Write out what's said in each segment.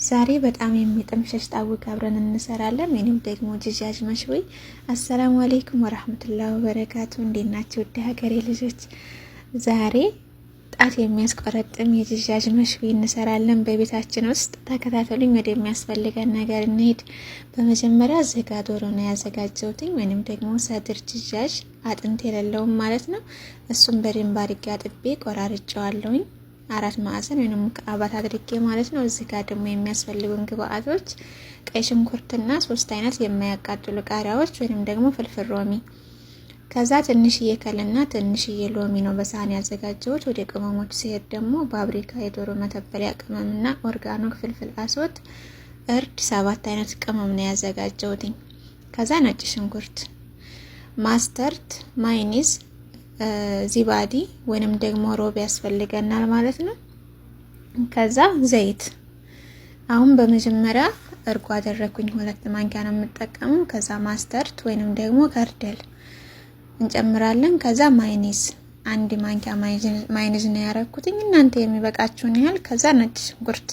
ዛሬ በጣም የሚጥም شيش طاووق አብረን እንሰራለን፣ ወይንም ደግሞ دجاج مشوي። السلام عليكم ورحمة الله وبركاته። እንዴት ናችሁ ውድ ሀገሬ ልጆች? ዛሬ ጣት የሚያስቆረጥም የ دجاج مشوي እንሰራለን በቤታችን ውስጥ። ተከታተሉኝ፣ ወደሚያስፈልገን ነገር እንሄድ። በመጀመሪያ ዝጋ ዶሮ ነው ያዘጋጀሁትኝ፣ ወይንም ደግሞ صدر دجاج አጥንት የሌለውም ማለት ነው። እሱም በደንብ አድርጌ አጥቤ ቆራርጬዋለሁኝ። አራት ማዕዘን ወይም مكعبات አድርጌ ማለት ነው። እዚህ ጋር ደግሞ የሚያስፈልጉን ግብአቶች ቀይ ሽንኩርትና ሶስት አይነት የማያቃጥሉ ቃሪያዎች ወይንም ደግሞ فلفل رومي፣ ከዛ ትንሽዬ خل ና ትንሽዬ ሎሚ ነው በሳህን ያዘጋጀሁት። ወደ ቅመሞች ሲሄድ ደግሞ ፓፕሪካ፣ የዶሮ መተበሊያ ቅመምና oregano፣ فلفل أسود፣ እርድ፣ ሰባት አይነት ቅመም ነው ያዘጋጀሁትኝ። ከዛ ነጭ ሽንኩርት፣ mustard፣ mayonnaise፣ زبادي ወይንም ደግሞ روب ያስፈልገናል ማለት ነው። ከዛ ዘይት። አሁን በመጀመሪያ እርጎ አደረግኩኝ፣ ሁለት ማንኪያ ነው የምጠቀመው። ከዛ mustard ወይንም ደግሞ خردل እንጨምራለን። ከዛ ማይኒዝ አንድ ማንኪያ ማይኒዝ ነው ያረኩትኝ፣ እናንተ የሚበቃችሁን ያህል። ከዛ ነጭ ሽንኩርት፣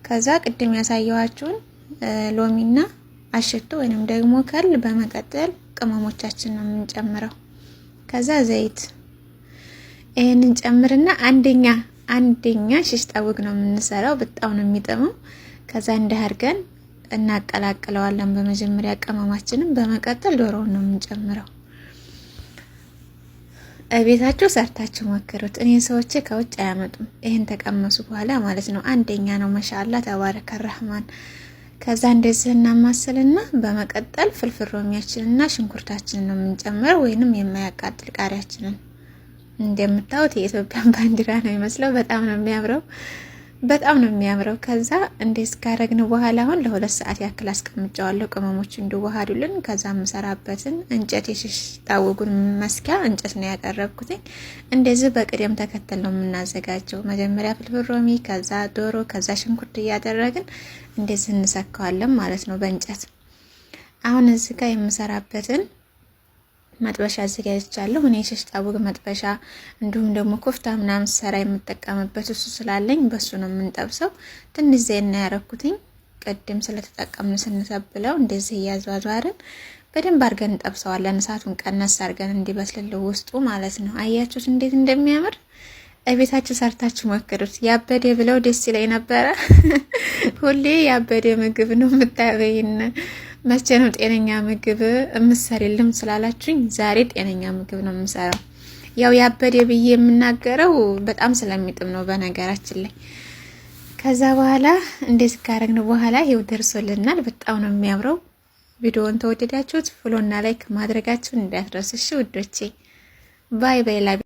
ከዛ ቅድም ያሳየኋችሁን ሎሚና አሽቶ ወይንም ደግሞ خل። በመቀጠል ቅመሞቻችን ነው የምንጨምረው። ከዛ ዘይት ይህንን ጨምርና አንደኛ አንደኛ شيش طاووق ነው የምንሰራው። በጣም ነው የሚጥመው። ከዛ እንዲህ አድርገን እናቀላቅለዋለን። በመጀመሪያ ቅመማችንን፣ በመቀጠል ዶሮውን ነው የምንጨምረው። ቤታችሁ ሰርታችሁ ሞክሩት። እኔ ሰዎቼ ከውጭ አያመጡም። ይህን ተቀመሱ በኋላ ማለት ነው። አንደኛ ነው። ما شاء الله تبارك الرحمن። ከዛ እንደዚህ እናማስልና በመቀጠል فلفل ሮሚያችንና ሽንኩርታችንን ነው የምንጨምረው፣ ወይንም የማያቃጥል ቃሪያችንን። እንደምታዩት የኢትዮጵያን ባንዲራ ነው የሚመስለው። በጣም ነው የሚያምረው። በጣም ነው የሚያምረው። ከዛ እንደዚህ ካረግን በኋላ አሁን ለ2 ሰዓት ያክል አስቀምጨዋለሁ ቅመሞች እንዲዋሃዱልን። ከዛ የምሰራበትን እንጨት የ شيش طاووق ኡን መስኪያ እንጨት ነው ያቀረብኩትኝ። እንደዚህ በቅደም ተከተል ነው የምናዘጋጀው። መጀመሪያ فلفل رومي፣ ከዛ ዶሮ፣ ከዛ ሽንኩርት እያደረግን እንደዚህ እንሰካዋለን ማለት ነው በእንጨት። አሁን እዚህ ጋር የምሰራበትን መጥበሻ አዘጋጅቻለሁ። እኔ شيش طاووق መጥበሻ እንዲሁም ደግሞ ኮፍታ ምናምን ሰራ የምጠቀምበት እሱ ስላለኝ በሱ ነው የምንጠብሰው። ትንሽ ዘይት ነው ያረኩትኝ ቅድም ስለተጠቀምን ስንተብለው እንደዚህ እያዟዟርን በደንብ አድርገን እንጠብሰዋለን። እሳቱን ቀነስ አድርገን እንዲበስልል ውስጡ ማለት ነው። አያችሁት እንዴት እንደሚያምር? እቤታችሁ ሰርታችሁ ሞክሩት። ያበደ ብለው ደስ ይለኝ ነበረ። ሁሌ ያበደ ምግብ ነው የምታበይን፣ መቼ ነው ጤነኛ ምግብ እምሰሪልም ስላላችሁኝ ዛሬ ጤነኛ ምግብ ነው የምሰራው። ያው ያበደ ብዬ የምናገረው በጣም ስለሚጥም ነው በነገራችን ላይ። ከዛ በኋላ እንደዚህ ካረግን በኋላ ይኸው ደርሶልናል። በጣም ነው የሚያምረው። ቪዲዮውን ተወደዳችሁት follow ና like ማድረጋችሁን እንዳትረሱ እሺ ውዶቼ። Bye bye።